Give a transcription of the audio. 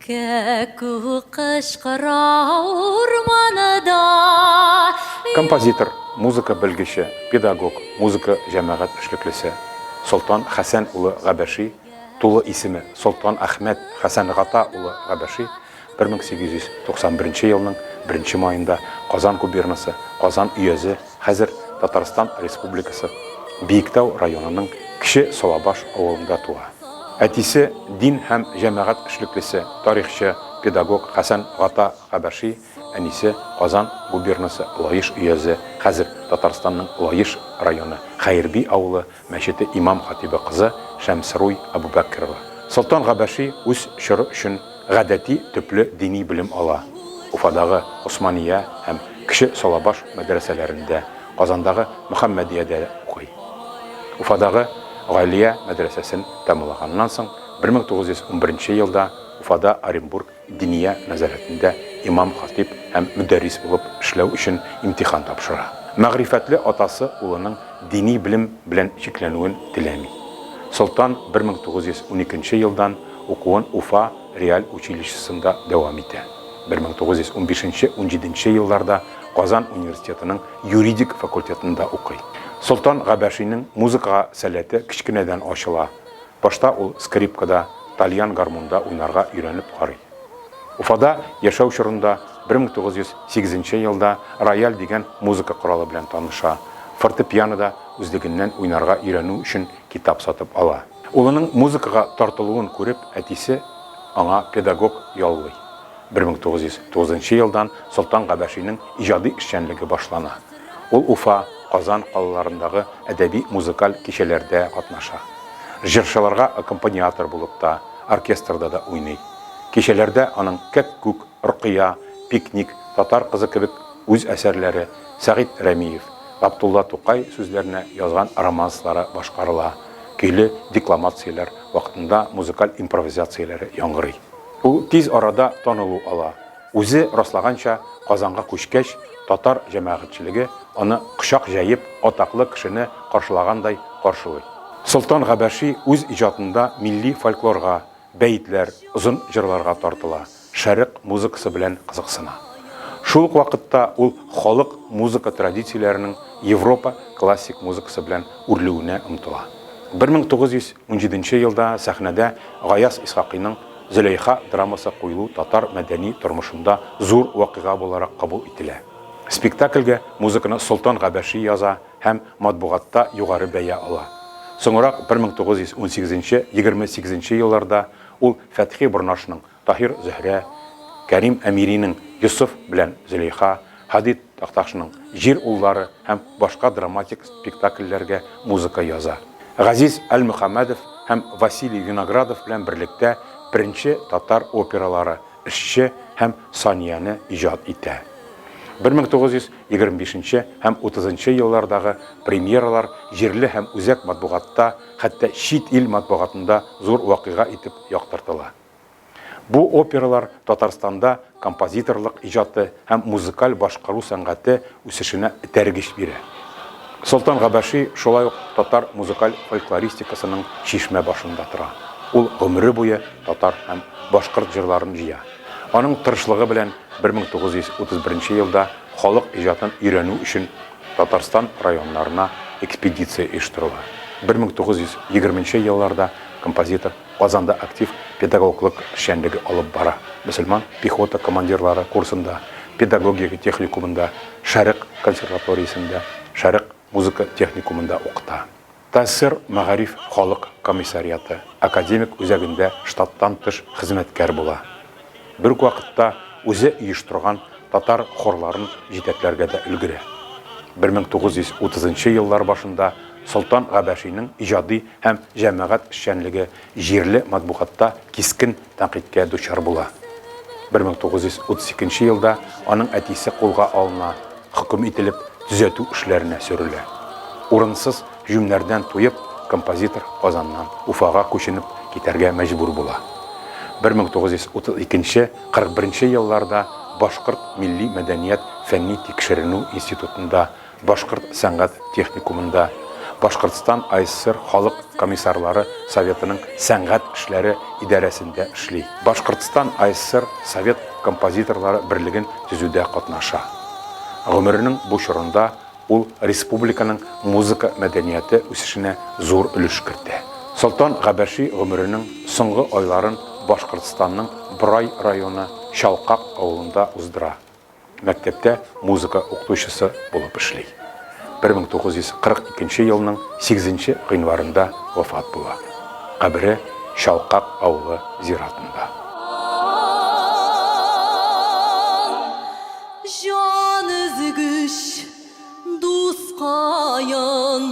Кәкү кычкыра урманда. Композитор, музыка белгече, педагог, музыка җәмәгать эшлеклесе Солтан Хәсән улы Габәши, тулы исеме Солтан Әхмәт Хәсәнгата улы Габәши, 1891 елның беренче маенда Казан губернасы, Казан өязе, хәзер Татарстан Республикасы, Биектау районының Кече Солабаш авылында туа. Әтисе, дин һәм җәмәгать эшлеклесе, тарихчы, педагог Хәсән Гата Габәши, әнисе, Казан губернасы Лаеш өязе, хәзер Татарстанның Лаеш районы, Хәерби авылы мәчете имам-хатибы кызы Шәмсеруй Әбүбәкерова. Солтан Габәши үз чоры өчен гадәти төпле дини белем ала, Уфадагы Османия һәм Кече Солабаш мәдрәсәләрендә, Казандагы Мөхәммәдиядә укый. Уфадагы Галия мәдрәсәсен тәмамлаганнан соң, 1911 елда Уфада Оренбург Диния нәзарәтендә имам-хатыйб һәм мөдәррис булып эшләү өчен имтихан тапшыра. Мәгърифәтле атасы улының дини белем белән чикләнүен теләми. Солтан 1912 нче елдан укуын Уфа реаль училищесында дәвам итә. 1915 нче-унҗиденче елларда Казан университетының юридик факультетында укый. Солтан Габәшинең музыкага сәләте кечкенәдән ачыла. Башта ул скрипкада, тальян гармунда уйнарга өйрәнеп карый. Уфада яшәү чорында 1908 нче елда рояль дигән музыка коралы белән таныша, фортепианода үзлегеннән уйнарга өйрәнү өчен китап сатып ала. Улының музыкага тартылуын күреп, әтисе аңа педагог яллый. 1909 нчы елдан Солтан Габәшинең иҗади эшчәнлеге башлана. Ул Уфа, Казан калаларындагы әдәби-музыкаль кичәләрдә катнаша. Җырчыларга аккомпаниатор булып та, оркестрда да уйный. Кичәләрдә аның Кәккүк, Рокыя, Пикник, Татар кызы кебек үз әсәрләре, Сәгыйть Рәмиев, Габдулла Тукай сүзләренә язган романслары башкарыла, көйле декламацияләр вакытында музыкаль импровизацияләре яңгырый. Ул тиз арада танылу ала. Үзе раслаганча, Казанга күчкәч, татар җәмәгатьчелеге аны кочак җәеп, атаклы кешене каршылагандай каршылый. Солтан Габәши үз иҗатында милли фольклорга, бәетләр, озын җырларга тартыла, шәрык музыкасы белән кызыксына. Шул ук вакытта ул халык музыка традицияләренең Европа классик музыкасы белән үрлүенә омтыла. 1917 елда сәхнәдә Гаяз Исхакыйның Зөләйха драмасы куелу татар мәдәни тормышында зур вакыйга буларак кабул ителә. Спектакльгә музыканы Солтан Габәши яза һәм матбугатта югары бәя ала. Соңрак 1918 28 елларда ул Фәтхи Борнашның Таһир Зөһрә, Кәрим Әмиринең Йосыф белән Зөләйха, Һади Такташның Җир уллары һәм башка драматик спектакльләргә музыка яза. Газиз Әлмөхәммәдов һәм Василий Виноградов белән берлектә беренче татар опералары Эшче һәм Санияне иҗат итә. 1925 нче һәм 30 нчы еллардагы премьералар җирле һәм үзәк матбугатта, хәтта чит ил матбугатында зур вакыйга итеп яктыртыла. Бу опералар Татарстанда композиторлык иҗаты һәм музыкаль башкару сәнгате үсешенә этәргеч бирә. Солтан Габәши шулай ук татар музыкаль фольклористикасының чишмә башында тора. Ул гомере буе татар һәм башкорт җырларын җыя. Аның тырышлыгы белән 1931 елда халык иҗатын өйрәнү өчен Татарстан районнарына экспедиция оештырыла. 1920 елларда композитор Казанда актив педагоглык эшчәнлеге алып бара, мөселман пехота командирлары курсында, педагогика техникумында, Шәрык консерваториясендә, Шәрык музыка техникумында укыта. ТАССР Мәгариф халык комиссариаты академик үзәгендә штаттан тыш хезмәткәр була. Бер үк вакытта үзе оештырган татар хорларын җитәкләргә дә өлгерә. 1930 нчы еллар башында Солтан Габәшинең иҗади һәм җәмәгать эшчәнлеге җирле матбугатта кискен тәнкыйтькә дучар була. 1932 нче елда аның әтисе кулга алына, хөкем ителеп, төзәтү эшләренә сөрелә. Урынсыз һөҗүмнәрдән туеп, композитор Казаннан Уфага күченеп китәргә мәҗбүр була. 1932 41 елларда Башкорт милли мәдәният фәнни-тикшеренү институтында, Башкорт сәнгать техникумында, Башкортстан АССР Халык Комиссарлары Советының сәнгать эшләре идарәсендә эшли. Башкортстан АССР Совет композиторлары берлеген төзүдә катнаша. Гомеренең бу чорында ул республиканың музыка мәдәнияте үсешенә зур өлеш кертә. Солтан Габәши гомеренең соңгы айларын Башкортстанның Борай районы Чалкак авылында уздыра. Мәктәптә музыка укытучысы булып эшли. 1942 елның 8 гыйнварында вафат була. Кабере Чалкак авылы зиратында. Җан өзгеч дускаен.